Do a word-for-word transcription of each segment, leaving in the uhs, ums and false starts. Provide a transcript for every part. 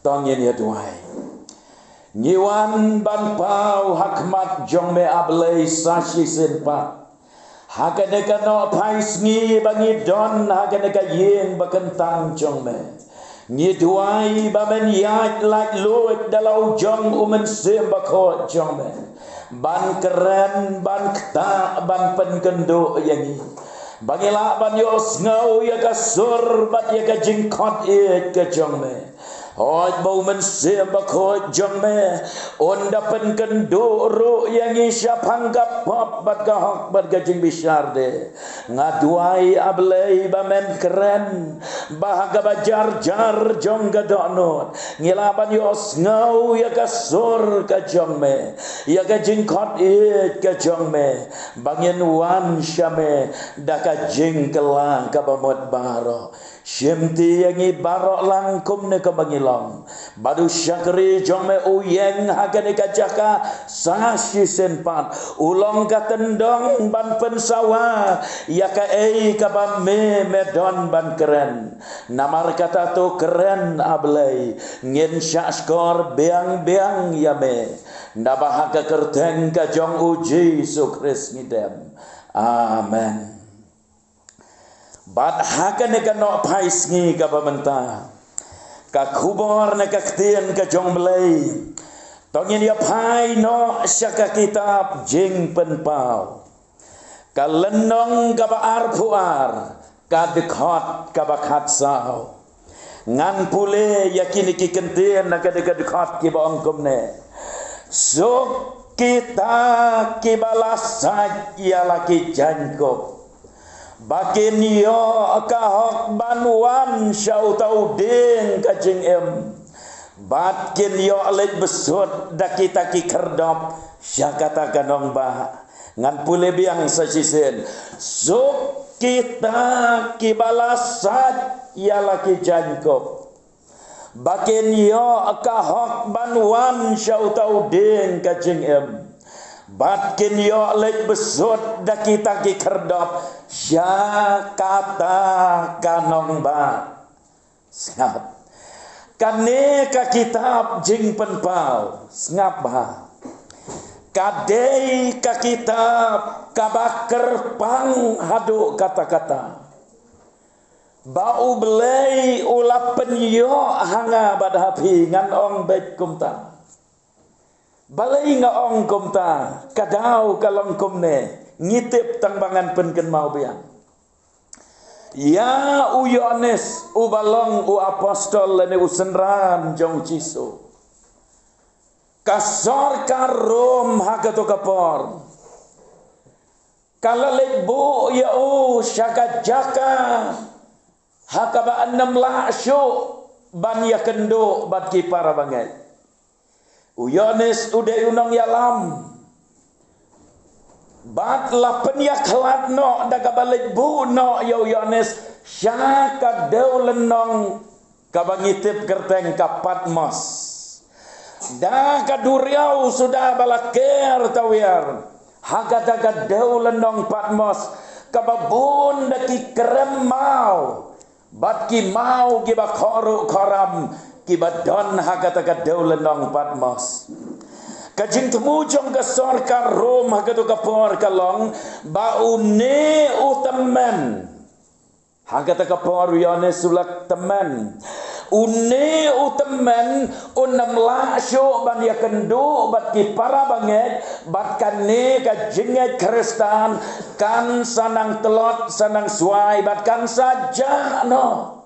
To ngin ïa duwai. Ngi wan ban paw ha khmat jong me, A Blei, sa shisien pat. Ha kane ka nohphai sngi ba ngi don ha kane ka ïing ba kyntang jong me, ngi duwai ba men ïaid laitluid da la u jong u Mynsiem Bakhuid jong me, ban kren, ban ktah, ban pynkynduh ïa ngi, ba ngi lah ban ïohsngew ïa ka sur bad ïa ka jingkhot ïeit ka jong me. Hooid, ba u Mynsiem Bakhuid jong me un da pynkynduh ruh ïa ngi shaphang ka pop bad ka hok bad ka jingbishar de. Nga duwai, A Blei, ba men kren, ba ha kaba jar jar jong ka dohnud ngi lah ban ïohsngew ïa ka sur ka jong me, ïa ka jingkhot ïeit ka jong me, ba ngin wan sha me da ka jingkylla kaba mut baroh. Shimti ïa ngi baroh lang kumne kumba ngi long. Bad u shakri jong me u ïeng ha kane ka jaka sa shisien pat, u long ka tyndong ban pynsawa ïa kaei kaba me, me don ban kren. Namar kata to kren, A Blei, ngin shahshkor biang biang ïa me. Naba ha ka kyrteng ka jong u Jisu Khrist ngi dem. Amen. Bad ha kane ka nohphai sngi kaba mynta, ka khubor ne ka ktien ka jong Blei, to ngin ïa phai noh sha ka kitab Jingpynpaw, ka lynnong kaba arphew ar, ka dkhot kaba khatsaw. Ngan pule ïa kine ki kyntien na ka dkhot kiba ong kumne: Suk kita kiba la sait ïa la ki jaiñkup, ba kin ïoh ka hok ban wan sha uta u dieng ka jingim, bad kin ïoh leit bsut da kita ki khyrdop sha kata ka nongbah. Ngan pule biang sa shisien: Suk kita kiba la sait ïa la ki jaiñkup, ba kin ïoh ka hok ban wan sha uta u dieng ka jingim, bad kin ïoh leit bsut da kita ki khyrdop sha kata ka nongbah. Sngap. Kane ka kitab Jingpynpaw, sngap bha, ka dei ka kitab kaba kyrpang haduh katta katta, ba U Blei u la pynïoh ha nga bad ha phi. Ngan ong beit kumta. Balei nga ong kumta? Ka daw ka long kumne, ngi tip tang ba ngan pynkynmaw biang. Ïa u Ïoannis uba long u apostol lane u synran jong u Jisu, ka sorkar Rom ha kato ka por ka la leit buh ïa u sha ka jaka ha kaba ym lah shuh ban ïakynduh bad ki para bangeit. U Ïoannis u dei u nongïalam, bad la pynïakhlad noh da kaba leit buh noh ïa u Ïoannis sha ka dewlynnong kaba ngi tip kyrteng ka Patmos. Da ka duriaw suda ba la ker tawiar ha kata ka dewlynnong Patmos, kaba bun da ki krem maw bad ki maw kiba khohruh khohram kiba don ha kata ka dewlynnong Patmos. Ka jingthmu jong ka sorkar Rom ha kato ka por ka long ba une u tymmen, ha kata ka por u Ïoannis u la tymmen, une u tymmen un ym lah shuh ban ïakynduh bad ki para bangeit, bad kane ka jingngeit Khristan kan sa nang tlot, sa nang swai bad kan sa jah noh.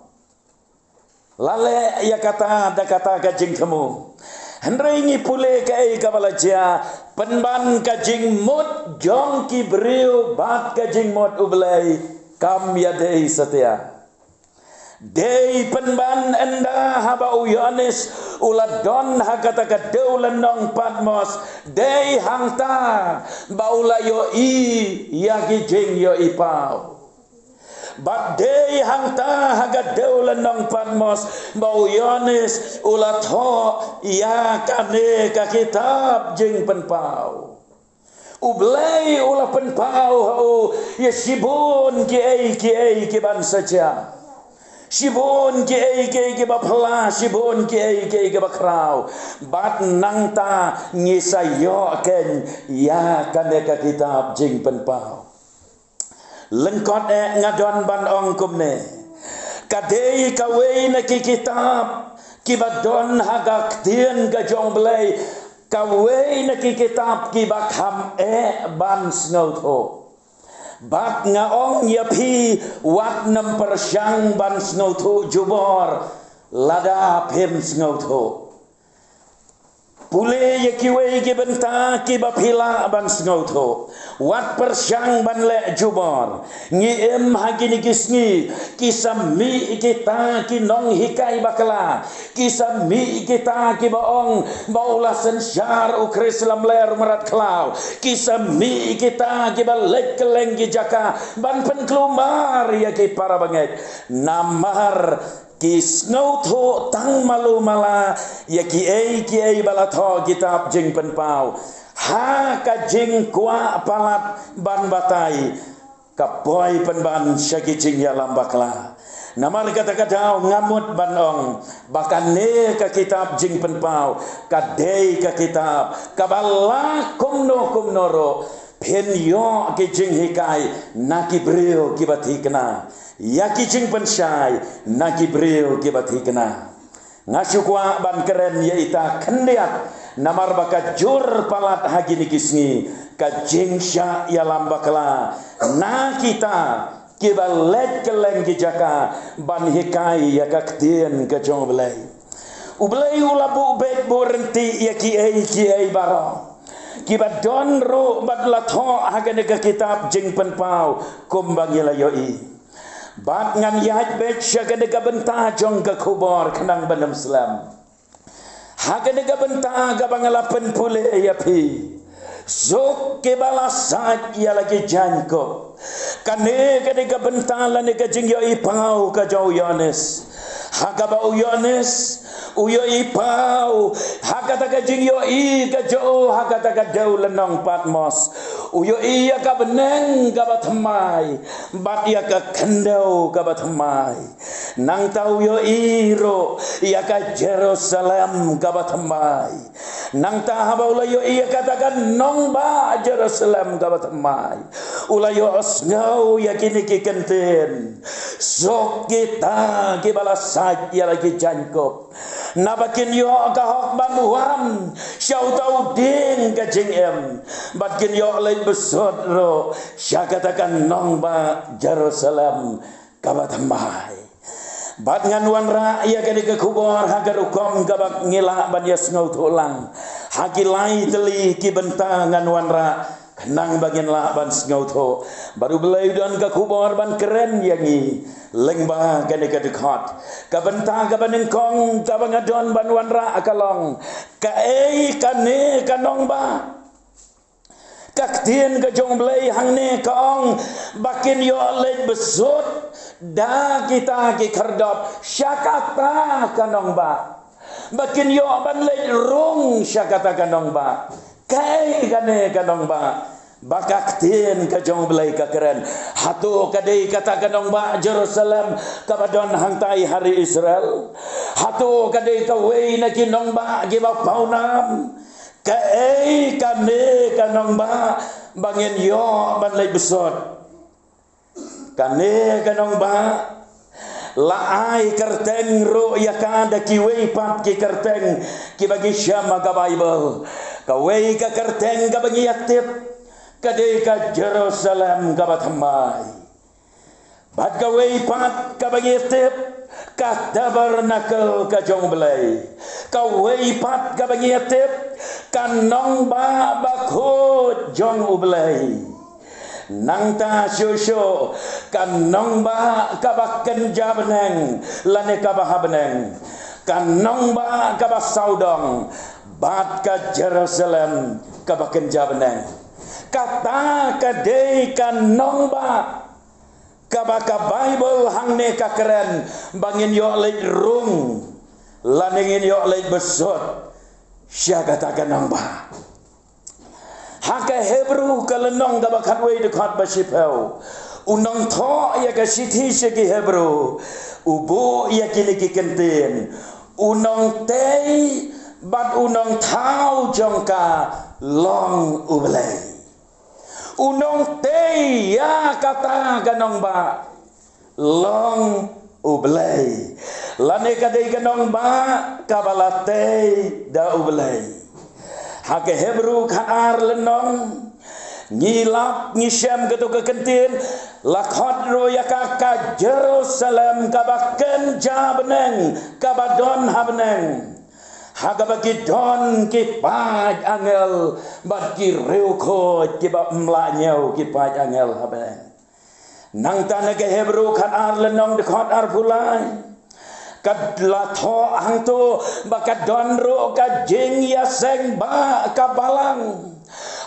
La leh ïa kata da kata ka jingthmu. Hynrei ngi pule kaei kaba la jia, pynban ka jingmut jong ki briew bad ka jingmut U Blei kam ïadei satia. Dei pynban ynda haba u Ïoannis u la don ha kata ka dewlynnong Patmos, dei hangta ba u la ïohi ïa ki jingïohipaw. Bad dei hangta ha ka dewlynnong Patmos ba u Ïoannis u la thoh ïa kane ka kitab Jingpynpaw. U Blei u la pynpaw ha u ïa shibun kiei kiei kiban sa jia. shibun kiei kiei kiba phylla, shibun kiei kiei kiba khraw. Bad nangta ngi sa ïoh keiñ ïa kane ka kitab Jingpynpaw. Lyngkot eh nga don ban ong kumne. Ka dei kawei na ki kitab kiba don ha ka ktien ka jong U Blei, kawei na ki kitab kiba kham eh ban sngewthuh. Bad nga ong ïa phi, wat nym pyrshang ban sngewthuh jubor lada phim sngewthuh. Pule ïa kiwei ki bynta kiba phi lah ban sngewthuh. Wat pyrshang ban leh jubor. Ngi im ha kine ki sngi, ki sa mih kita ki nonghikai bakla, ki sa mih kita kiba ong ba u la synshar U Khrist lamler mrad khlaw, ki sa mih kita kiba leit kylleng ki jaka ban pynkulmar ïa ki para bangeit. Namar ki sngewthuh tang malu mala ïa kiei kiei ba la thoh kitab Jingpynpaw ha ka jingkwah palat ban batai, ka poi pynban sha ki jingïalam bakla. Namar kata ka daw nga mut ban ong ba kane ka kitab Jingpynpaw ka dei ka kitab kaba la kumno kumno ruh phin ïoh ki jinghikai na ki briew kiba thikna, ïa ki jingpynshai na ki briew kiba thikna. Nga shu kwah ban kren ïa ita khyndiat namar ba ka jur palat ha kine ki sngi, ka jingshah ïalam bakla na kita kiba leit kylleng ki jaka ban hikai ïa ka ktien ka jong U Blei. U Blei u la buh beit buh rynti ïa kiei kiei baroh kiba don ruh bad la thoh ha kane ka kitab Jingpynpaw kumba ngi la ïohi. Bad ngan ïaid beit sha kane ka bynta jong ka khubor khnang ban ym slem. Ha kane ka bynta kaba nga la pynpule ïa phi, suk kiba la sait ïa la ki jaiñkup. Kane ka dei ka bynta lane ka jingïohi paw ka jong u Ïoannis. Ha kaba u Ïoannis u ïohi paw ha kata ka jingïohi ka jong u ha kata ka dewlynnong Patmos, u ïohi ïa ka bneng kaba thymmai bad ïa ka khyndew kaba thymmai. Nangta u ïohi ruh ïa ka Jerusalem kaba thymmai. Nangta haba u la ïohi ïa kata ka nongbah Jerusalem kaba thymmai, u la ïohsngew ïa kine ki kyntien: Suk kita kiba la sait ïa la ki jaiñkup, naba kin ïoh ka hok ban wan sha uta u dieng ka jingim, bad kin ïoh leit bsut ruh sha kata ka nongbah Jerusalem kaba thymmai. Bad ngan wanrah ïa kane ka khubor ha ka rukom kaba ngi lah ban ïa sngewthuh lang. Ha ki lai tylli ki bynta ngan wanrah khnang ba ngin lah ban sngewthuh. Bad U Blei u don ka khubor ban kren ïa ngi lyngba kane ka dkhot. Ka bynta kaba nyngkong kaba nga don ban wanrah ka long: Kaei kane ka nongbah? Ka ktien ka jong U Blei hangne ka ong ba kin ïoh leit bsut da kita ki khyrdop sha kata ka nongbah, ba kin ïoh ban leit rung sha kata ka nongbah. Kaei kane ka nongbah ba ka ktien ka jong U Blei ka kren? Hato ka dei kata ka nongbah Jerusalem kaba don hangtai ha ri Israel? Hato ka dei kawei na ki nongbah kiba pawnam? Kaei kane ka nongbah ba ngin ïoh ban leit bsut? Kane ka nongbah la ai kyrteng ruh ïa ka da kiwei pat ki kyrteng kiba ngi shem ha ka Baibl. Kawei ka kyrteng kaba ngi ïa tip ka dei ka Jerusalem kaba thymmai. Bad kawei pat kaba ngi tip, ka tabernacle ka jong U Blei. Kawei pat kaba ngi tip, ka nongbah bakhuid jong U Blei. Nangta shuh shuh, ka nongbah kaba kynja bneng lane kaba ha bneng, ka nongbah kaba sawdong, bad ka Jerusalem kaba kynja bneng. Kata ka dei ka nongbah kaba ka Baibl hangne ka kren ba ngin ïoh leit rung lane ngin ïoh leit bsut sha kata ka nongbah. Ha ka Hebru ka lynnong kaba khatwei dkhot ba shiphew, U nongthoh ïa ka shithi sha ki Hebru u buh ïa kine ki kyntien: U nongtei bad u nongthaw jong ka long U Blei. U nongtei ïa kata ka nongbah long U Blei, lane ka dei ka nongbah kaba la tei da U Blei. Ha ka Hebru khatar lynnong, ngi lap, ngi shem kato ka kyntien, la khot ruh ïa ka ka Jerusalem kaba kynja bneng, kaba don ha bneng, ha kaba ki don ki paid angel bad ki riewkhuid kiba ym lah ñiew ki paid angel ha bneng. Nangta na ka Hebru khatar lynnong dkhot arphew lai, ka la thoh hangto ba ka don ruh ka jingïaseng ba ka balang,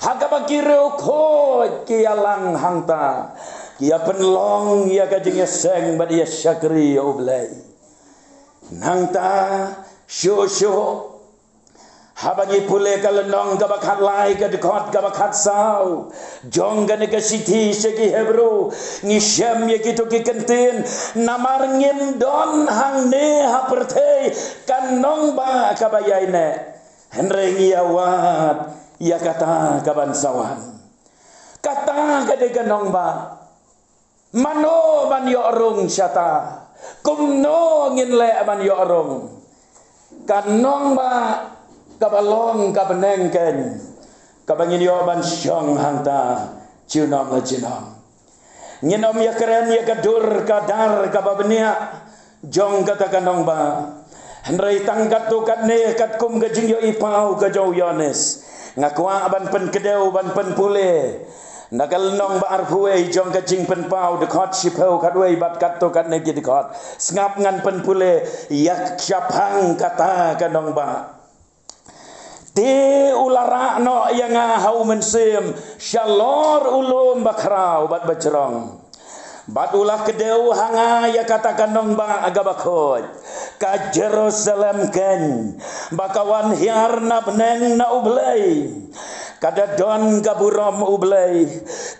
ha kaba ki riewkhuid ki ïalang hangta, ki ïa pynlong ïa ka jingïaseng bad ïa shakri ïa U Blei. Nangta shuh shuh, haba ngi pule ka lynnong kaba khatlai, ka dkhot kaba khatsaw jong kane ka shithi sha ki Hebru, ngi shem ïa kito ki kyntien: Namar ngim don hangne ha pyrthei ka nongbah kaba ïaineh, hynrei ngi ïa wad ïa kata kaban sa wan. Kata ka dei ka nongbah. Mano ban ïoh rung shata? Kumno ngin leh ban ïoh rung? Ka nongbah kaba long ka bneng keiñ kaba ngin ïoh ban shong hangta junom la junom. Ngin ym ïakren ïa ka dur ka dar kaba bniah jong kata ka nongbah, hynrei tang katto katne, katkum ka jingïohi paw ka jong u Ïoannis, nga kwah ban pynkdew, ban pynpule na ka lynnong ba arphew wei jong ka Jingpynpaw, dkhot shiphew khatwei bad katto katne ki dkhot. Sngap ngan pynpule ïa shaphang kata ka nongbah. Te u la rah noh ïa nga ha u mynsiem shalor u lum bakhraw bad bajrong, bad u la kdew ha nga ïa kata ka nongbah kaba khuid, ka Jerusalem keiñ, ba ka wan hiar na bneng na U Blei. Ka da don ka burom U Blei,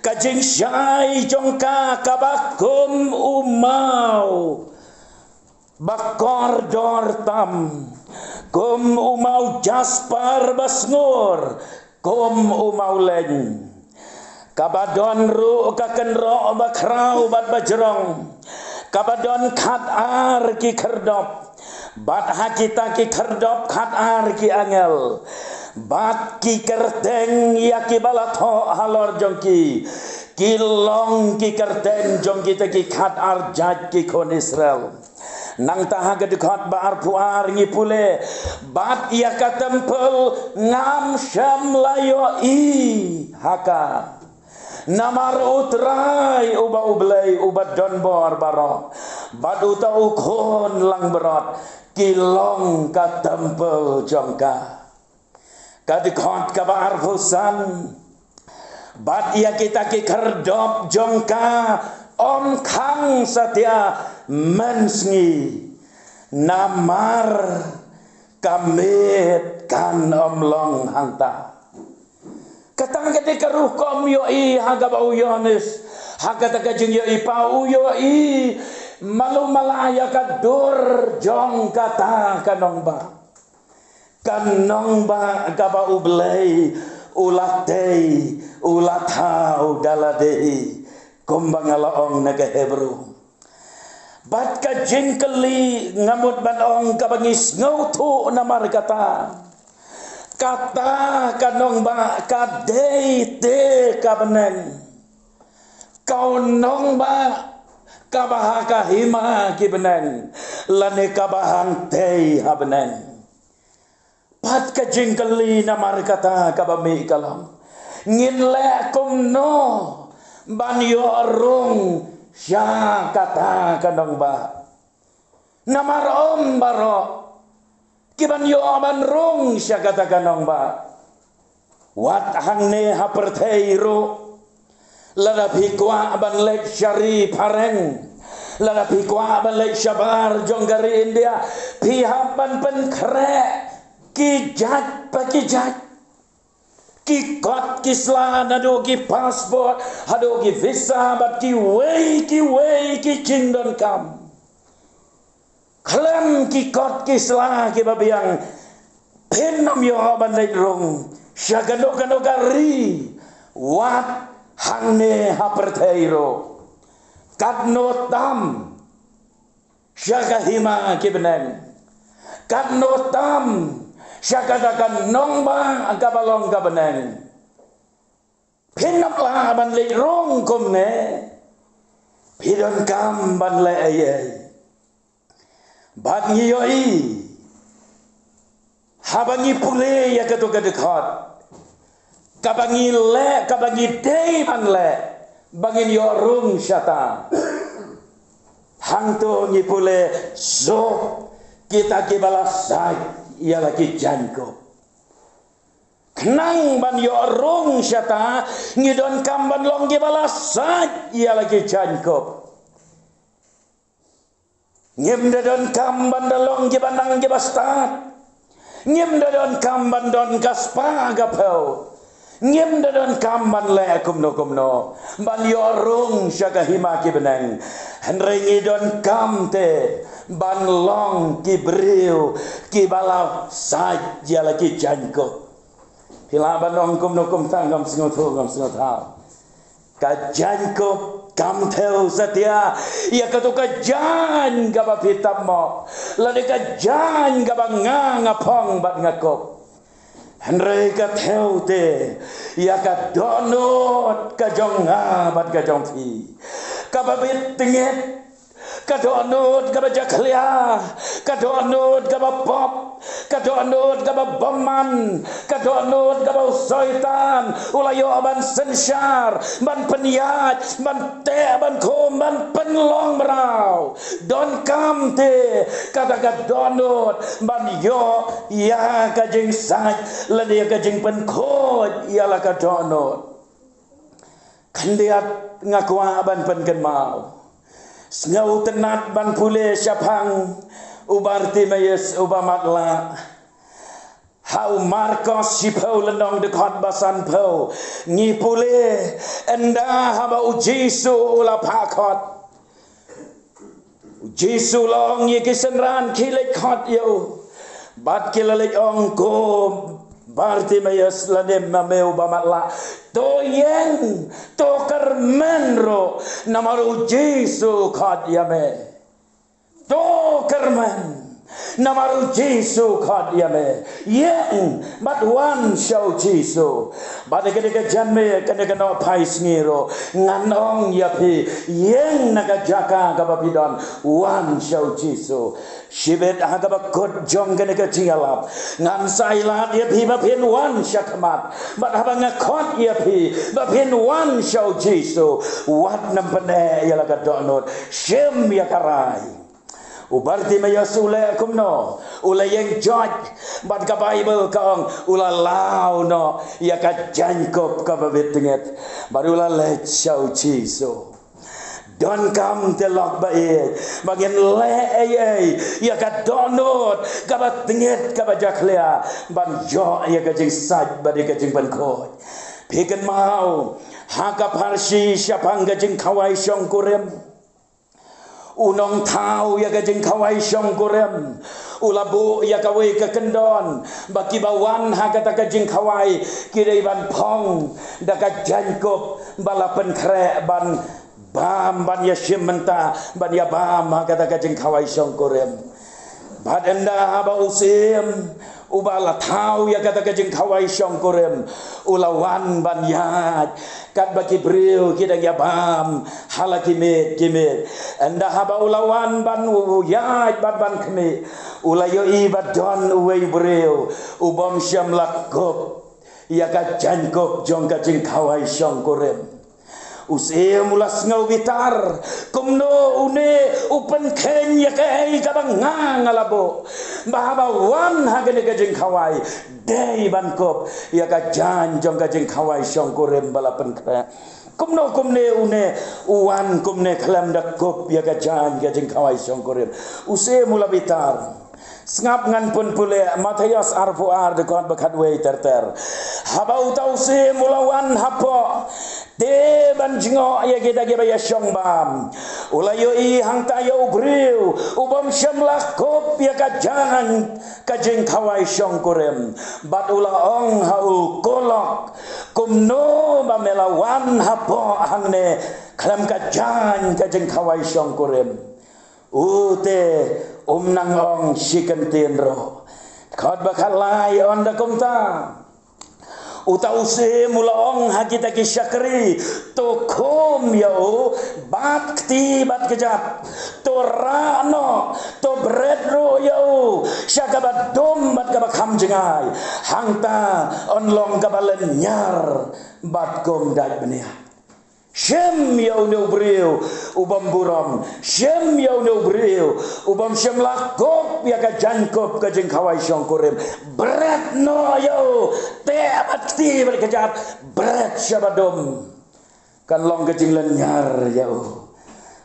ka jingshai jong ka kaba kum u maw ba kordor tam, kum u maw jaspar ba sngur, kum u maw leiñ. Kaba don ruh ka kynroh bakhraw bad bajrong, kaba don khatar ki khyrdop, bad ha kita ki khyrdop khatar ki angel, bad ki kyrteng ïa kiba la thoh halor jong ki, ki long ki kyrteng jong kita ki khatar jait ki khun Israel. Nangta ha ka dkhot ba arphew ar ngi pule: Bad ïa ka templ ngam shym la ïohi ha ka, namar U Trai uba U Blei uba don bor baroh, bad uta U Khun langbrot, ki long ka templ jong ka. Ka dkhot kaba arphew san: Bad ïa kita ki khyrdop jong ka ym khang satia mynsngi, namar ka miet kan ym long hangta. Kata ka dei ka rukom ïohi ha kaba u Ïoannis, ha kata ka jingïohi paw u ïohi malu mala ïa ka dur jong kata ka nongbah. Ka nongbah kaba U Blei u la tei, u la thaw da lade, kumba nga la ong na ka Hebru. Bad ka jingkylli nga mut ban ong kaba ngi sngewthuh namar kata, kata ka nongbah ka dei te ka bneng? Ka nongbah kaba ha ka hima ki bneng, lane kaba hangtei ha bneng? Bad ka jingkylli namar kata kaba mih ka long, ngin leh kumno ban ïoh rung sha kata ka nongbah? Namar ym baroh ki ban ïoh ban rung sha kata ka nongbah. Wat hangne ha pyrthei ruh, lada phi kwah ban leit sha ri phareng, lada phi kwah ban leit shabar jong ka ri India, phi hap ban pynkhreh ki jait pa ki jait. ki kot ki sla, naduh ki passport haduh ki visa bad kiwei kiwei ki jingdonkam. Khlem ki kot ki sla kiba biang, phin ym ïoh ban leit rung sha kano kano ka ri, wat hangne ha pyrthei ruh. Katno tam sha ka hima ki bneng, katno tam sha kata ka nongbah kaba long ka bneng. Phin ym lah ban leit rung kumne. Phi donkam ban leh ei ei? Bad ngi ïohi, haba ngi pule ïa kato ka dkhot, kaba ngi leh, kaba ngi dei ban leh ba ngin ïoh rung shata. Hangto ngi pule, suk kita kiba la sait ïa la ki jaiñkup. Khnang ban ïoh rung shata, ngi donkam ban long kiba la sait ïa la ki jaiñkup. Ngim da donkam ban da long kiba nang kiba stad. Ngim da donkam ban don ka spah ka phew. Ngim da donkam ban leh kumno kumno ban ïoh rung sha ka hima ki bneng. Hynrei ngi donkam te ban long ki briew kiba la sait ïa la ki jaiñkup. Phi lah ban ong kumno kumta, ngam sngewthuh, ngam sngewthuh. Ka jaiñkup kam thew satia ïa kato ka jaiñ kaba phi tap mo, lane ka jaiñ kaba nga nga phong bad nga kup. Hynrei ka thew te ïa ka dohnud ka jong nga bad ka jong phi, kaba bit tngit, ka dohnud kaba jakhlia, ka dohnud kaba pop, ka dohnud kaba bymman, ka dohnud kaba u Soitan u la ïoh ban synshar, ban pynïaid, ban teh, ban khum, ban pynlong mraw. Donkam te kata ka dohnud ban ïoh ïa ka jingsait lane ïa ka jingpynkhuid ïa la ka dohnud. Khyndiat nga kwah ban pynkynmaw. Sngewtynnat ban pule shaphang u Bartimaeus uba matlah. Ha u Markos shiphew lynnong dkhot ba sanphew, ngi pule, ynda haba u Jisu u la phah khot, u Jisu u la ong ïa ki synran, khie leit khot ïa u. Bad ki la leit ong, ko Bartimaeus, lane ma me uba matlah, to ïeng, to kyrmen ruh, namar u Jisu u khot ïa me. To kyrmen, namar u Jisu u khot ïa me. Ïeng bad wan sha u Jisu. Bad ha kane ka janmiet, kane ka nohphai sngi ruh, ngan ong ïa phi, ïeng na ka jaka kaba phi don, wan sha u Jisu. Shibit ha kaba kut jong kane ka jingïalap, ngan sa ailad ïa phi ba phin wan sha khmat. Bad haba nga khot ïa phi ba phin wan sha u Jisu, wat nym pyneh ïa la ka dohnud, shim ïa ka rai. U Bartimaeus u leh kumno? U la ïeng joit, bad ka Baibl ka ong, u la law noh ïa ka jaiñkup kaba bit tngit, bad u la leit sha u Jisu. Donkam te lok ba ïeit ba ngin leh ei ei ïa ka dohnud kaba tngit kaba jakhlia ban ïoh ïa ka jingsait bad ïa ka jingpynkhuid. Phi kynmaw ha ka pharshi shaphang ka jingkhawai shongkurim. U nongthaw ïa ka jingkhawai shongkurim u la buh ïa kawei ka kyndon ba kiba wan ha kata ka jingkhawai ki dei ban phong da ka jaiñkup ba la pynkhreh ban bam, ban ïashim bynta, ban ïabam ha kata ka jingkhawai shongkurim. Bad ynda haba u syiem uba la thaw ïa kata ka jingkhawai shongkurim u la wan ban ïaid katba ki briew ki dang ïabam ha la ki miet ki miet, ynda haba u la wan ban u ïaid bad ban khmih, u la ïohi ba don uwei u briew u bym shym la kup ïa ka jaiñkup jong ka jingkhawai shongkurim. U syiem u la sngew bitar, kumno une u pynkheiñ ïa kaei kaba nga nga la buh, ba haba wan ha kane ka jingkhawai dei ban kup ïa ka jaiñ jong ka jingkhawai shongkurim ba la pynkhreh. Kumno kumne une u wan kumne khlem da kup ïa ka jaiñ ka jingkhawai shongkurim? U syiem u la bitar. Sngap ngan pynpule Mathaios arphew ar dkhot ba khatwei ter ter. Haba uta u syiem u la wan hapoh, te ban jngoh ïa kita kiba ïashong bam, u la ïohi hangta ïa u briew u bym shym la kup ïa ka jaiñ ka jingkhawai shongkurim. Bad u la ong ha u, ko lok, kumno ba me la wan hapoh hangne khlem ka jaiñ ka jingkhawai shongkurim? U te um nang ong shi kyntien ruh. Dkhot ba khatlai ong da kumta. Uta u syiem u la ong ha kita ki shakri, to khum ïa u bad kti bad kjat, to rah noh, to bret ruh ïa u sha kaba dum bad kaba kham jngai. Hangta yn long kaba lynñiar bad kum dait bniat. Shim ïa une u briew u bym burom, shim ïa une u briew u bym shym la kup ïa ka jaiñkup ka jingkhawai shongkurim. Bret noh ïa u, teh bad kti bad kjat, bret sha ba dum. Kan long ka jinglynñiar ïa u.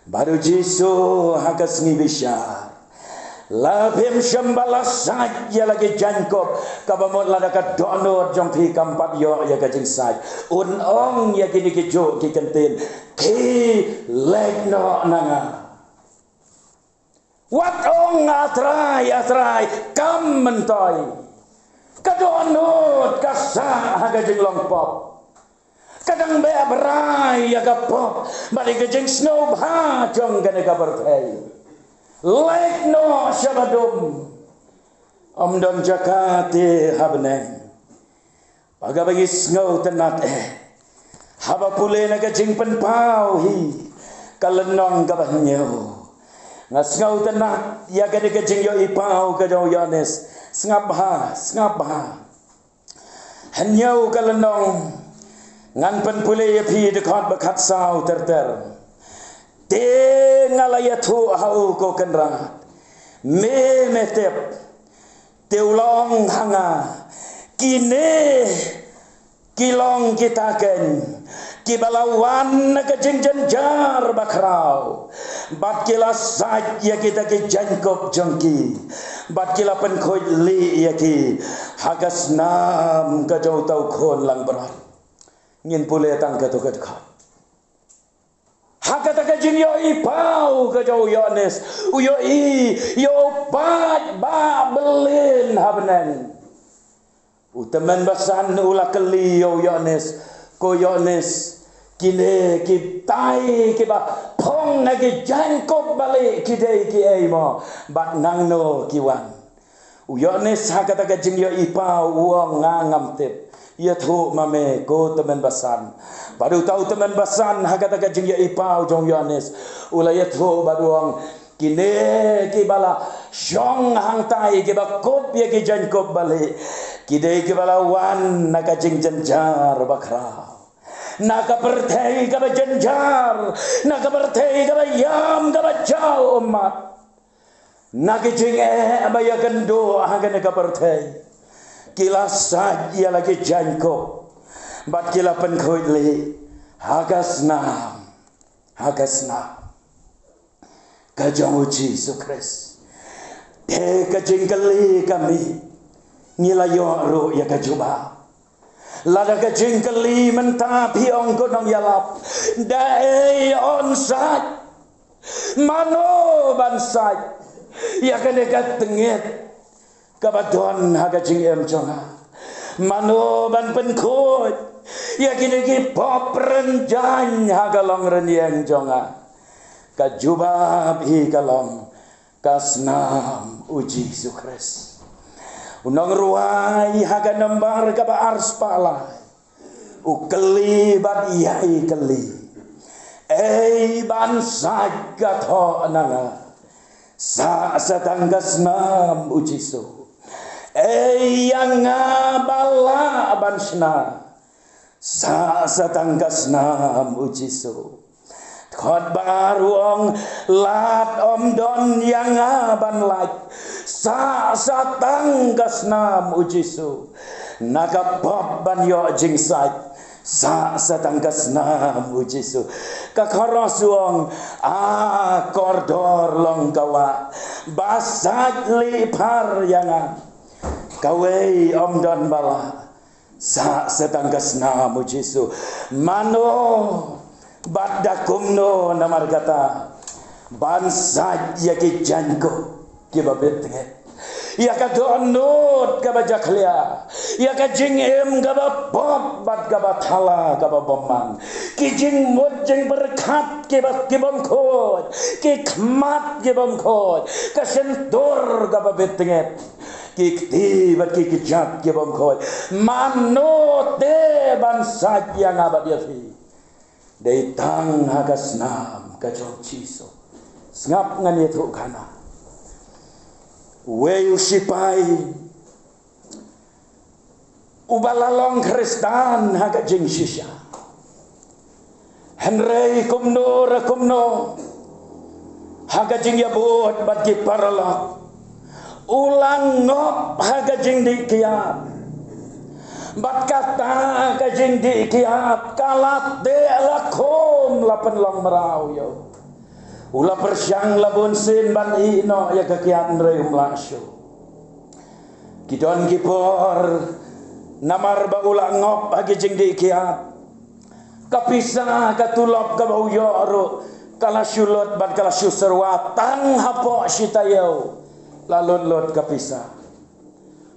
Bad u Jisu ha ka sngi bishar, la phim shym ba la sait ïa la ki jaiñkup, kaba mut lada ka dohnud jong phi kam pat ïoh ïa ka jingsait, un ong ïa kine kijuh ki kyntien, khie leit noh na nga. Wat ong A Trai, A Trai, kam myntoi. Ka dohnud ka sah ha ka jinglong pop. Ka dang beh brai ïa ka pop bad ïa ka jingsngewbha jong kane ka pyrthei. Leit noh sha ba dum. Ym don jaka te ha bneng. Bad kaba ngi sngewtynnat eh, haba pule na ka Jingpynpaw hi, ka lynnong kaba hynñiew, nga sngewtynnat ïa kane ka jingïohipaw ka jong u Ïoannis. Sngap bha, sngap bha. Hynñiew ka lynnong, ngan pynpule ïa phi dkhot ba khatsaw ter ter. Te nga la ïathuh ha u, ko Kynrad, me me tip. Te u la ong ha nga, kine ki long kita keiñ kiba la wan na ka jingjynjar bakhraw, bad ki la sait ïa kita ki jaiñkup jong ki, bad ki la pynkhuid lieh ïa ki ha ka snam ka jong uta u Khun langbrot. Ngin pule tang katto katne. Ha kata ka jingïohipaw ka jong u Ïoannis, u ïohi ïa u paid ba bylliñ ha bneng. U tymmen basan u la kylli ïa u Ïoannis, ko Ïoannis, kine kitai kiba phong ha ki jaiñkup balieh ki dei kiei mo, bad nangno ki wan? U Ïoannis ha kata ka jingïohipaw u ong, nga ngam tip. Ïathuh ma me, ko tymmen basan. Bad uta u tymmen basan ha kata ka jingïohipaw jong u Ïoannis, u la ïathuh bad u ong, kine kiba la shong hangtai kiba kup ïa ki jaiñkup balieh, ki dei kiba la wan na ka jingjynjar bakhraw, na ka pyrthei kaba jynjar, na ka pyrthei kaba ïam, kaba jaw ummat, na ki jingeh ba ïakynduh ha kane ka pyrthei. Ki la sait ïa la ki jaiñkup bad ki la pynkhuid lieh ha ka snam, ha ka snam ka jong u Jisu Khrist. Te ka jingkylli ka mih, ngi la ïoh ruh ïa ka jubab. Lada ka jingkylli mynta phi ong, ko nongïalap, da ei yn sait? Mano ban sait ïa kane ka tngit kaba don ha ka jingim jong nga? Mano ban pynkhuid ïa kine ki pop rynjaiñ ha ka longrynïeng jong nga? Ka jubab hi ka long, ka snam u Jisu Khrist. U nongrwai ha ka nombar kaba arspah lai u kylli bad ïai kylli, ei ban sait ka thoh na nga? Sah sa tang ka snam u Jisu. Ei ïa nga ba lah ban shna? Sah sa tang ka snam u Jisu. Dkhot ba ar u ong, lad ym don ïa nga ban lait, sah sa tang ka snam u Jisu. Na ka pop ban ïoh jingsait, Sah sa tang ka snam, u Jisu. Ka kharos u ong, a kordor long ka wah, ba sait lih phar ïa nga. Kawei ym don ba lah. Sah sa tang ka snam, u Jisu. Mano bad da kumno namar kata ban sait ïa ki jaiñkup kiba bit tngit, ïa ka dohnud kaba jakhlia, ïa ka jingim kaba pop bad kaba thala kaba bymman, ki jingmut jingpyrkhat kiba, ki bym khuid, ki khmat ki bym khuid, ka shyntur kaba bit tngit, ki kti bad ki kjat ki bym khuid. Mano te ban sait ïa nga bad ïa phi? Dei tang ha ka snam ka jong u Jisu. Sngap, ngan ïathuh khana. Uwei u sipai uba la long Khristan ha ka jingshisha. Hynrei kumno re kumno, ha ka jingïabud bad ki paralok, u la ngop ha ka jingdih kiad. Bad kata ka jingdih kiad ka la teh la khum la pynlong mraw ïa u. U la pyrshang la bun sien ban ïeh noh ïa ka kiad, hynrei um lah shuh. Ki don ki por, namar ba u la ngop ha ki jingdih kiad, ka pisa ka tulop kaba u ïoh ruh ka la shu lut bad ka la shu syrwa tang hapoh shi taïew. La lut lut ka pisa.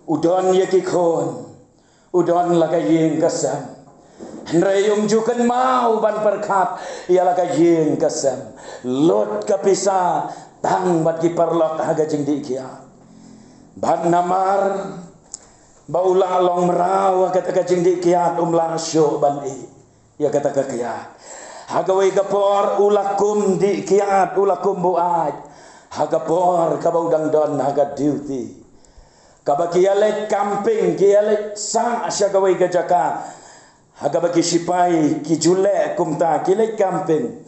U don ïa ki khun, u don la ka ïing ka sem, hynrei um ju kynmaw ban pyrkhat ïa la ka ïing ka sem. Lut ka pisa tang bad ki paralok ha ka jingdih kiad. Bad namar ba u la long mraw ha kata ka jingdih kiad, um lah shuh ban ïeh ïa kata ka kiad. Ha kawei ka por u la kum dih kiad, u la kum buaid ha ka por kaba u dang don ha ka duty, kaba ki ïaleit camping, ki ïaleit sah sha kawei ka jaka ha kaba ki sipai ki ju leh kumta, ki leit camping.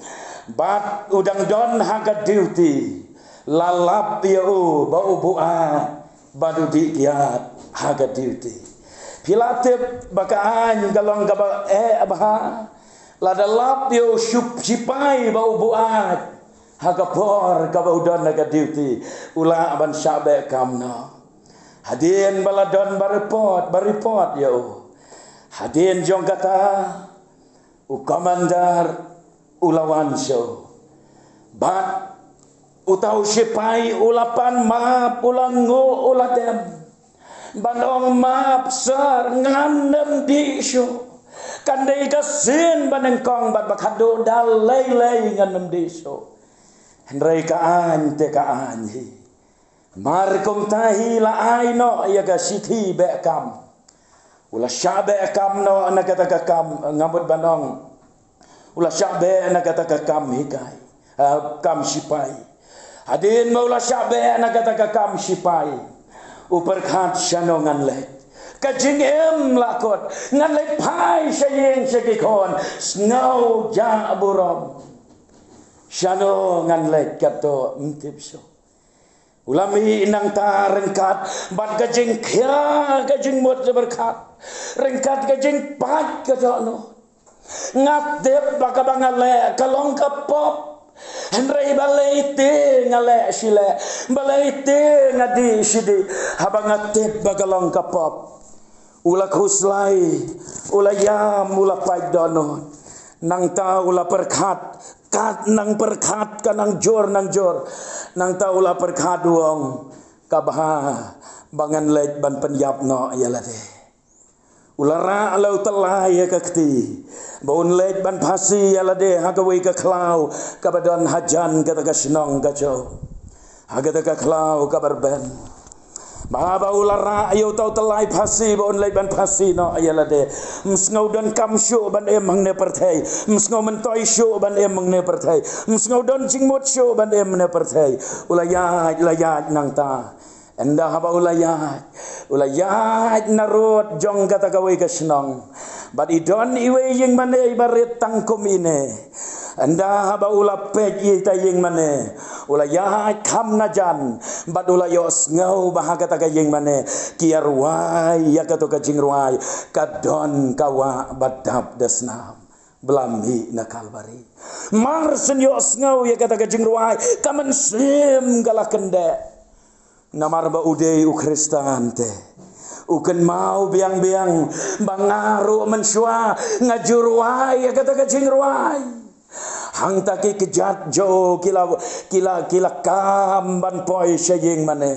Bad u dang don ha ka duty, la lap ïa u ba u buaid bad u dih kiad ha ka duty. Phi la tip ba ka aiñ ka long kaba eh bha. Lada lap ïa u sipai ba u buaid ha ka por kaba u don ha ka duty, u lah ban shah beh kam noh. Hadien ba la don ba report, ba report ïa u, hadien jong kata u commander u la wan sha u. Bad uta u sipai u la pan map, u la nguh, u la dem ban ong, map sir, ngan ym dih shuh. Kan dei ka sien ba nyngkong bad ba khatduh, da lei lei ngan ym dih shuh. Hynrei ka aiñ te ka aiñ hi. Mar kumta hi la ai noh ïa ka shithi beh kam. U la shah beh kam noh na kata ka kam, nga mut ban ong, u la shah beh na kata ka kam hikai, ah, kam sipai. Hadien ba u la shah beh na kata ka kam sipai, u pyrkhat, shano ngan leit? Ka jingim la kut, ngan leit phai sha ïing sha ki khun, sngew jah burom. Shano ngan leit kato, ym tip shuh. U la mih nangta ryngkat bad ka jingkhia, ka jingmut jingpyrkhat, ryngkat ka jingpait ka dohnud. Nga tip ba kaba nga leh ka long ka pop, hynrei balei te nga leh shi leh, balei te nga dih shi dih, haba nga tip ba ka long ka pop. U la khuslai, u la ïam, u la pait dohnud. Nangta u la pyrkhat, kat nang pyrkhat ka nang jur nang jur. Nangta u la pyrkhat, u ong, ka bha ba ngan leit ban pynïap noh ïa lade. U la rah la u tyllai ha ka kti ba un leit ban phasi ïa lade ha kawei ka khlaw kaba don hajan kata ka shnong ka jong u. Ha kata ka khlaw kaba rben. Ba haba u la rah ïa uta u tyllai phasi ba un leit ban phasi noh ïa lade, ym sngew don kam shuh ban im hangne pyrthei, ym sngew myntoi shuh ban im hangne pyrthei, ym sngew don jingmut shuh ban im hangne pyrthei. U la ïaid, la ïaid nangta. Ynda haba u la ïaid, u la ïaid na rud jong kata kawei ka shnong. Bad i don iwei ïingmane iba rit tang kum ine. Ynda haba u la peit ïa ita ïingmane, u la ïaid kham najan, bad u la ïohsngew ba ha kata ka ïingmane Ki ïa rwai ïa kato ka jingrwai, ka don ka wah ba dap da snam ba la mih na Kalbari. Mar shen ïohsngew ïa kata ka jingrwai, ka mynsiem ka la kyndeh. Namar ba u dei u Khristan te, u kynmaw biang biang ba nga ruh mynshuwa nga ju rwai ïa kata ka jingrwai. Hangta ki kjat jong u ki la, ki la, ki la kam ban poi sha ïing mane.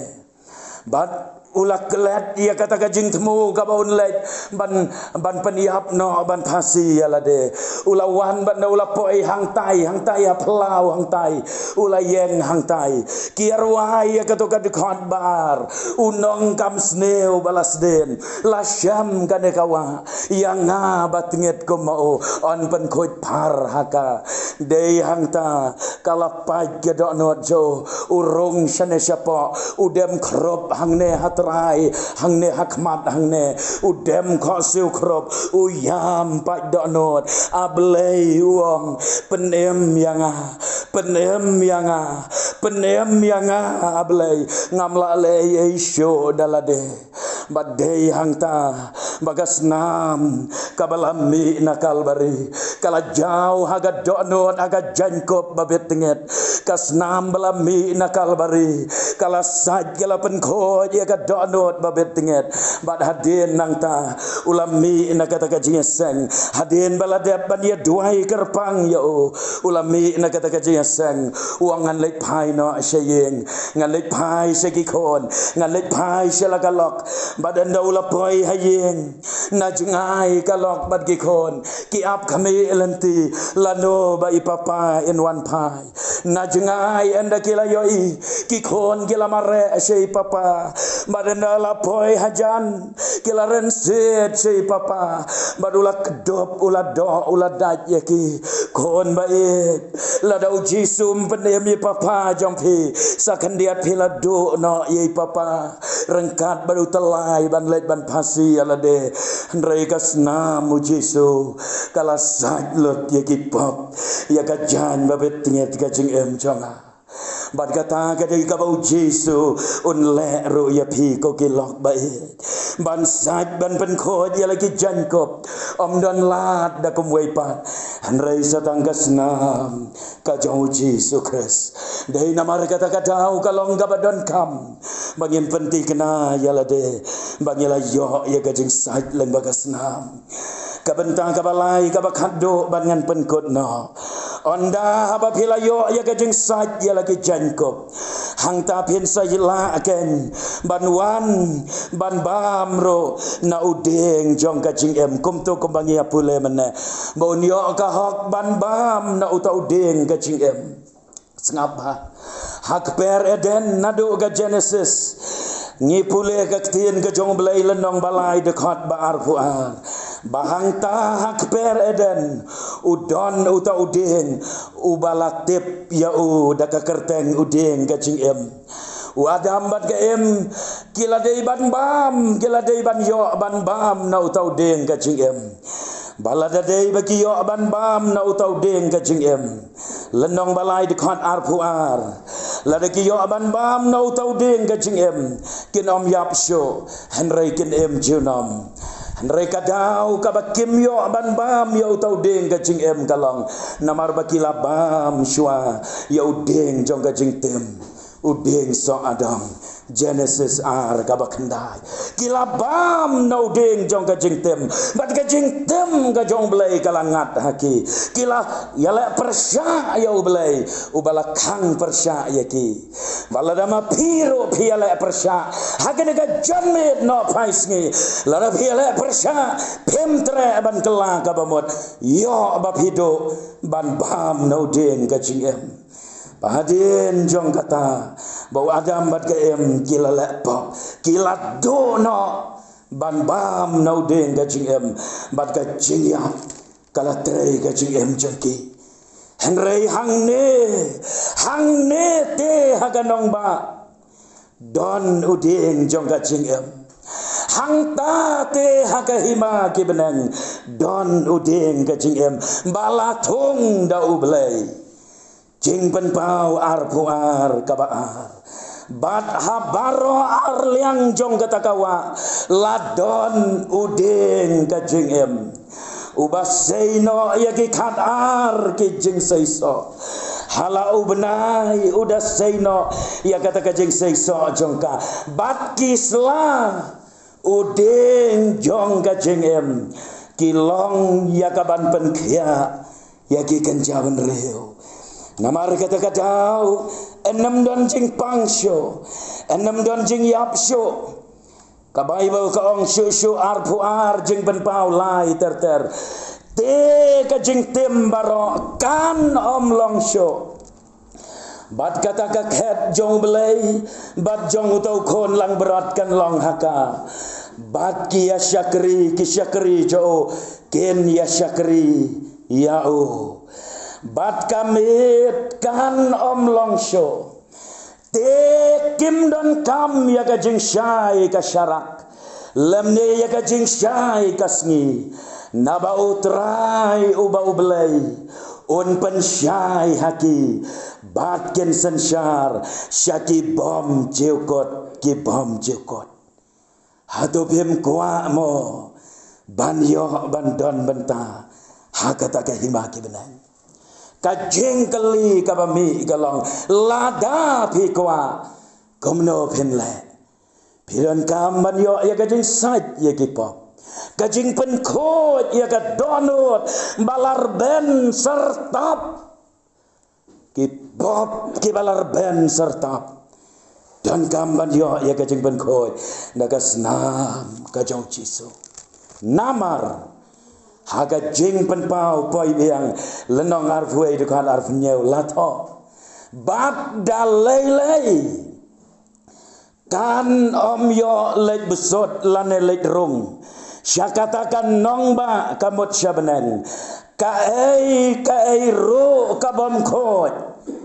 Bad u la klet ïa kata ka jingthmu kaba un leit ban, ban pynïap noh ban phasi ïa lade. U la wan bad u la poi hangtai, hangtai ha phyllaw hangtai. U la ïeng hangtai. Ki ïa rwai ïa kato ka dkhot ba ar. U nongkam sniew ba la sdien, la shem kane ka wah. Ïa nga ba tngit kum ma u, yn pynkhuid phar ha ka. Dei hangta ka la pait ka dohnud jong u, u rung shane shapoh, u dem khrup hangne ha trai, hangne ha khmat hangne, u dem khohsiew khrup, u ïam pait dohnud. A Blei, u ong, pynim ïa nga, pynim ïa nga, pynim ïa nga, A Blei, ngam lah leh ei ei shuh da lade. Bad dei hangta ba ka snam kaba la mih na Kalbari ka la jaw ha ka dohnud ha ka jaiñkup ba bit tngit. Ka snam ba la mih na Kalbari ka la sait, ka la pynkhuid ïa ka dohnud ba bit tngit. Bad hadien nangta u la mih na kata ka jingïaseng. Hadien ba la dep ban ïa duwai kyrpang ïa u, u la mih na kata ka jingïaseng. U ong, ngan leit phai noh sha ïing, ngan leit phai sha ki khun, ngan leit phai sha la ka lok. Bad ynda u la poi ha ïing, na jngai ka lok bad ki khun ki ap khmih lynti, lano ba i papa in wan phai. Na jngai ynda ki la ïohi, ki khun ki la mareh sha i papa. Bad ynda la poi hajan, ki la rynsied sha i papa. Bad u la kdup, u la doh, u la dait ïa ki. Khun ba ïeit, lada u Jisu um pynim ïa i papa jong phi, sa khyndiat phi la duh noh ïa i papa. Ryngkat bad u tyllai ban leit ban phasi ïa lade. Hynrei ka snam u Jisu ka la sait lut ïa ki pop, ïa ka jaiñ ba bit tngit ka jingim jong nga. Bad kata ka dei kaba u Jisu un leh ruh ïa phi, ko ki lok ba ïeit. Ban sait ban pynkhuid ïa la ki jaiñkup ym don lad da kumwei pat, hynrei sa tang ka snam ka jong u Jisu Khrist. Dei namar kata ka daw ka long kaba donkam ba ngin pynthikna ïa lade, ba ngin la ïoh ïa ka jingsait lyngba ka snam. Ka bynta kaba lai kaba khatduh ban ngan pynkut noh. Ynda haba phi la ïoh ïa ka jingsait ïa la ki jaiñkup, hangta phin sa ïa lah ken ban wan ban bam ruh na u dieng jong ka jingim. Kumto kumba ngi ïa pule mynne, ba un ïoh ka hok ban bam na uta u dieng ka jingim. Sngap bha. Ha kper Eden, naduh ka Genesis, ngi pule ka ktien ka jong u Blei, lynnong ba lai, dkhot ba arphew ar, ba hangta ha kper Eden u don uta u dieng uba la tip ïa u da ka kyrteng u dieng ka jingim. U Adam bad ka Im ki la dei ban bam, ki la dei ban ïoh ban bam na uta u dieng ka jingim. Ba lada dei ba ki ïoh ban bam na uta u dieng ka jingim, lynnong ba lai, dkhot arphew ar, lada ki ïoh ban bam na uta u dieng ka jingim, kin ym ïap shuh, hynrei kin im junom. Hynrei ka daw kaba kim ïoh ban bam ïa uta u dieng ka jingim ka long namar ba ki la bam shuwa ïa u dieng jong ka jingtim, u dieng soh adong. Genesis ar kaba khyndai. Ki la bam na u dieng jong ka jingtim, bad ka jingtim ka jong u Blei ka la ngat ha ki. Ki la ïaleh pyrshah ïa u Blei uba la khang pyrshah ïa ki. Ba lada ma phi ruh phi ïaleh pyrshah ha kane ka janmiet nohphai sngi, lada phi ïaleh pyrshah, phim treh ban kylla kaba mut. Ïoh ba phi duh ban bam na u dieng ka jingim. Ba hadien jong kata, ba u Adam bad ka Im ki la leh pop, ki la duh noh ban bam na u dieng ka jingim, bad ka jingïap ka la trei ka jingim jong ki. Hynrei hangne, hangne te ha ka nongbah don u dieng jong ka jingim. Hangta te ha ka hima ki bneng don u dieng ka jingim ba la thung da u Blei. Jingpynpaw arphew ar kaba ar. Bad ha baroh arliang jong kata ka wah la don u dieng ka jingim, uba sei noh ïa ki khatar ki jingseisoh. Ha la u bnai u da sei noh ïa kata ka jingseisoh jong ka. Bad ki sla u dieng jong ka jingim ki long ïa ka ban pynkhiah ïa ki kynja bynriew. Namar kata ka daw, ym don jingpang shuh, ym don jingïap shuh. Ka Baibl ka ong shuh shuh arphew ar, Jingpynpaw lai ter ter. Te ka jingtim baroh kan ym long shuh. Bad kata ka khet jong U Blei bad jong uto u khun langbrot kan long ha ka. Bad ki ïa shakri, ki shakri jong u kin ïa shakri ïa u. Bad ka miet kan ym long shuh. Te kim donkam ïa ka jingshai ka sharak, lymne ïa ka jingshai ka sngi. Naba U Trai uba U Blei un pynshai ha ki, bad kin synshar sha ki bymjukut, ki bymjukut. Hato phim kwah mo ban ïoh ban don bynta ha kata ka hima ki bneng? Ka jingkylli kaba mih ka long, lada phi kwah, kumno phin leh? Phi donkam ban ïoh ïa ka jingsait ïa ki pop, ka jingpynkhuid ïa ka dohnud ba la rben syrtap. Ki pop kiba la rben syrtap, donkam ban ïoh ïa ka jingpynkhuid da ka snam ka jong U Jisu. Namar ha ka Jingpynpaw poi biang, lynnong arphew wei, dkhot arphew hynñiew, la thoh, bad da lei lei kan ym ïoh leit bsut lane leit rung sha kata ka nongbah ka mut sha bneng. Kaei kaei ruh ka bym khuid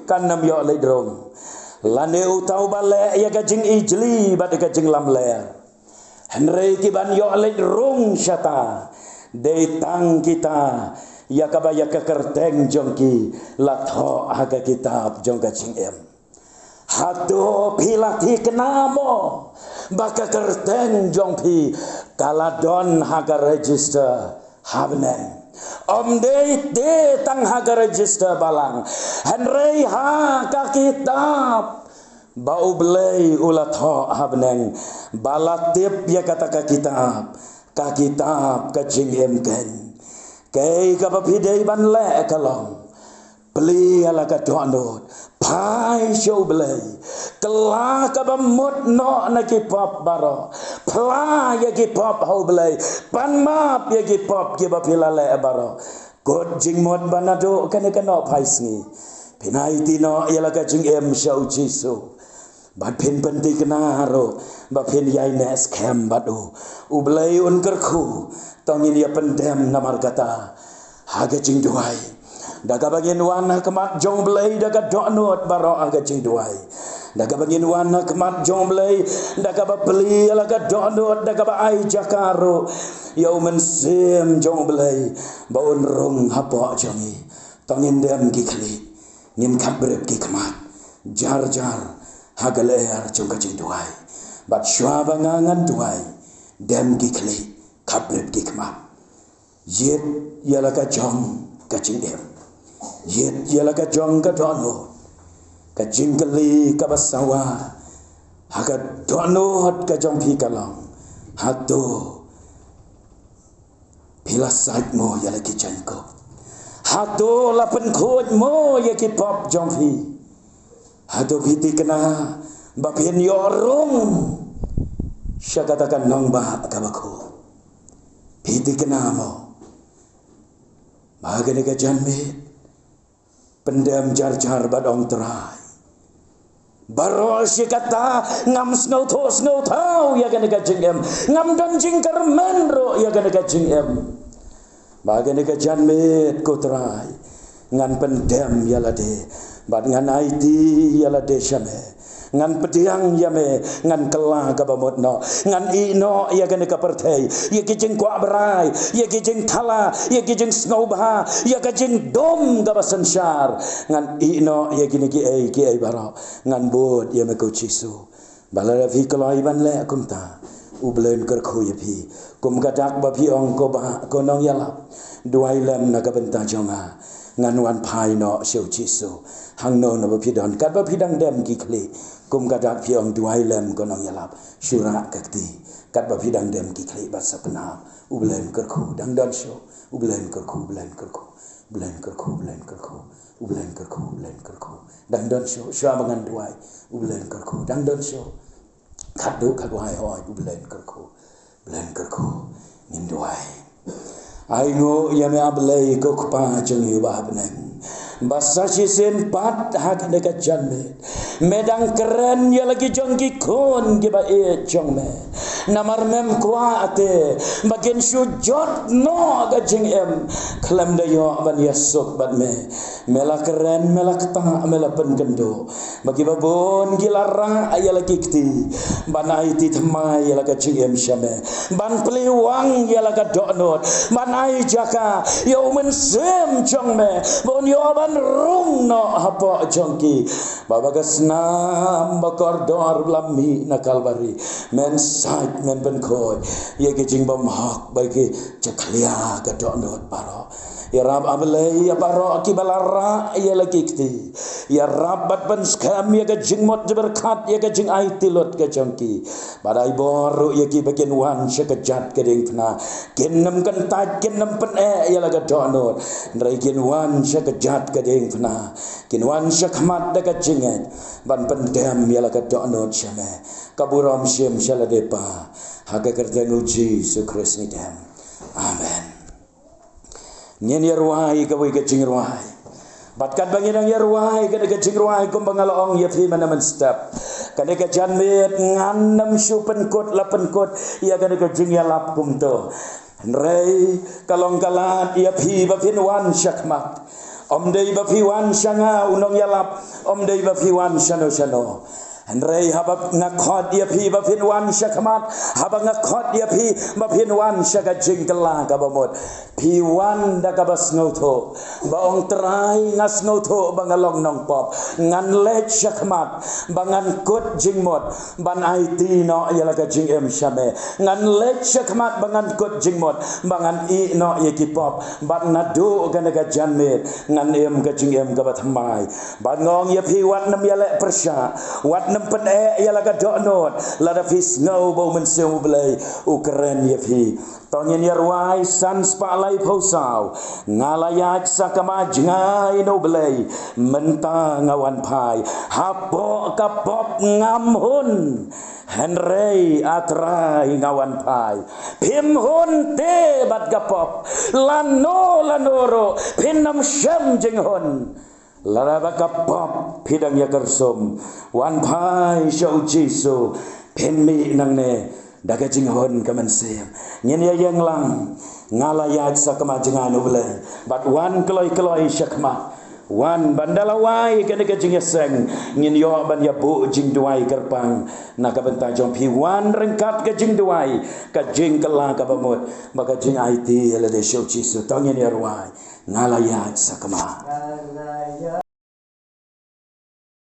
kan ym ïoh leit rung, lane uta uba leh ïa ka jingijli bad ïa ka jinglamler. Hynrei ki ban ïoh leit rung shata dei tang kita ïa kaba ïa ka kyrteng jong ki la thoh ha ka kitab jong ka jingim. Hato phi la thikna mo ba ka kyrteng jong phi ka la don ha ka register ha bneng? Ym dei te tang ha ka register balang, hynrei ha ka kitab ba U Blei u la thoh ha bneng, ba la tip ïa kata ka kitab, ka kitab ka jingim keiñ. Kaei kaba phi dei ban leh ka long, plie ïa la ka dohnud, phai sha U Blei. Kylla kaba mut noh na ki pop baroh, phla ïa ki pop ha U Blei, pan map ïa ki pop kiba phi la leh baroh. Kut jingmut ba naduh kane ka nohphai sngi phin aiti noh ïa la ka jingim sha U Jisu. Bad phin pynthikna ruh ba phin ïaineh skhem bad u. U Blei un kyrkhu. To ngin ïa pyndem namar kata ha ka jingduwai, da kaba ngin wan ha khmat jong U Blei da ka dohnud baroh ha ka jingduwai. Da kaba ngin wan ha khmat jong U Blei da kaba plie la ka dohnud, da kaba ai jaka ruh ïa U Mynsiem jong U Blei ba un rung hapoh jong ngi. To ngin dem ki khlieh, ngin khapbrip ki khmat jar jar ha ka lyer jong ka jingduwai. Bad shuwa ba nga ngan duwai, dem ki khlieh, khapbrip ki khmat. Ïit ïa la ka jong ka jingim, ïit ïa la ka jong ka dohnud. Ka jingkylli kaba sawa ha ka dohnud ka jong phi ka long, hato phi la sait mo ïa la ki jaiñkup? Hato la pynkhuid mo ïa ki pop jong phi? Hato phi thikna ba phin ïoh rung sha kata ka nongbah kaba khuid? Phi thikna mo? Ba kane ka janmiet pyndem jar jar bad ong, Trai, baroh shi katta ngam sngewthuh sngewthaw ïa kane ka jingim, ngam don jingkyrmen ruh ïa kane ka jingim. Ba kane ka janmiet, ko Trai, ngan pyndem ïa lade bad ngan aiti ïa lade sha me. Ngan pdiang ïa me, ngan kylla kaba mut noh. Ngan ïeh noh ïa kane ka pyrthei, ïa ki jingkwah brai, ïa ki jingthala, ïa ki jingsngewbha, ïa ka jingdum kaba synshar. Ngan ïeh noh ïa kine kiei kiei baroh. Ngan bud ïa me ko Jisu. Ba lada phi kloi ban leh kumta, U Blei un kyrkhu ïa phi. Kum ka dak ba phi ong, ko Bah, ko nongïalap, duwai lem na ka bynta jong nga. Ngan wan phai noh sha U Jisu. Hangno naba phi don, katba phi dang dem ki khlieh, kum ka dak phi ong, duwai lem ko nongïalap. Shu rah ka kti. Katba phi dang dem ki khlieh bad sapnap, U Blei un kyrkhu. Dang don shuh. U Blei un kyrkhu, U Blei un kyrkhu. U Blei un kyrkhu, U Blei un kyrkhu. U Blei un kyrkhu, U Blei un kyrkhu. Dang don shuh, shuwa ba ngan duwai. U Blei un kyrkhu, dang don shuh. Khatduh ka duwai, hooid, U Blei un kyrkhu. U Blei un kyrkhu. Ngin duwai. Ai nguh ïa me, A Blei, ko Kpa jong ngi uba ha bneng, ba sa shisien pat ha kane ka janmiet me dang kren ïa la ki jong ki khun kiba ïeit jong me. Namar mem kwah te ba kin shu jot noh ka jingim khlem da ïoh ban ïasuk bad me. Me la kren, me la ktah, me la pynkynduh ba kiba bun ki la rah ïa la ki kti ban aiti thymmai ïa la ka jingim sha me, ban plie wang ïa la ka dohnud, ban ai jaka ïa U Mynsiem jong me ba un ïoh ban rung noh hapoh jong ki. Ba, ba ka snam ba kordor ba la mih na Kalbari, men sait, men pynkhuid ïa ki jingbymhok ba ki jakhlia ka dohnud baroh. Ïarap, A Blei, ïa baroh kiba la rah ïa la ki kti. Ïarap bad pynskhem ïa ka jingmut jingpyrkhat, ïa ka jingaiti lut ka jong ki. Bad ai bor ruh ïa ki ba kin wan sha kjat ka diengphna. Kin nym kyntait, kin nym pyneh ïa la ka dohnud, hynrei kin wan sha kjat ka diengphna. Kin wan sha khmat da ka jingngeit ban pyndem ïa la ka dohnud sha me. Ka burom shim sha lade Pa. Ha ka kyrteng U Jisu Khrist ngi dem. Amen. Ngin ïa rwai kawei ka jingrwai. Bad katba ngi dang ïa rwai kane ka jingrwai, kumba nga la ong ïa phi mynne mynstep, kane ka janmiet ngan nym shu pynkut la pynkut ïa kane ka jingïalap kumto. Hynrei ka long ka lad ïa phi ba phin wan shakhmat. Ym dei ba phi wan sha nga u nongïalap, ym dei ba phi wan shano shano. Hynrei haba nga khot ïa phi ba phin wan shakhmat, haba nga khot ïa phi ba phin wan sha ka jingkylla kaba mut, phi wan da kaba sngewthuh ba ong, Trai, nga sngewthuh ba nga long nongpop. Ngan leit shakhmat ba ngan kut jingmut ban aiti noh ïa la ka jingim sha me. Ngan leit shakhmat ba ngan kut jingmut ba ngan ïeh noh ïa ki pop. Bad naduh kane ka janmiet ngan im ka jingim kaba thymmai. Bad nga ong ïa phi, wat nym ïaleh pyrshah, wat nym pyneh ïa la ka dohnud lada phi sngew ba U Mynsiem U Blei u kren ïa phi. To ngin ïa rwai, san spah laiphew saw. Nga la ïaid sakma jngai na U Blei, mynta nga wan phai. Hapoh ka pop ngam hun, hynrei A Trai nga wan phai. Phim hun te bad ka pop, lano lano ruh phin nym shym jinghun. Lada ba ka pop phi dang ïa kyrsum, wan phai sha U Jisu, phin mih nangne da ka jinghun ka mynsiem. Ngin ïa ïeng lang, nga la ïaid sakma jngai na U Blei, bad wan kloi kloi shakhmat. Wan ban da la wai kane ka jingïaseng, ngin ïoh ban ïa buh jingduwai kyrpang na ka bynta jong phi. Wan ryngkat ka jingduwai, ka jingkylla kaba mut, bad ka jingaiti ïa lade sha U Jisu. To ngin ïa rwai, nga la ïaid sakma.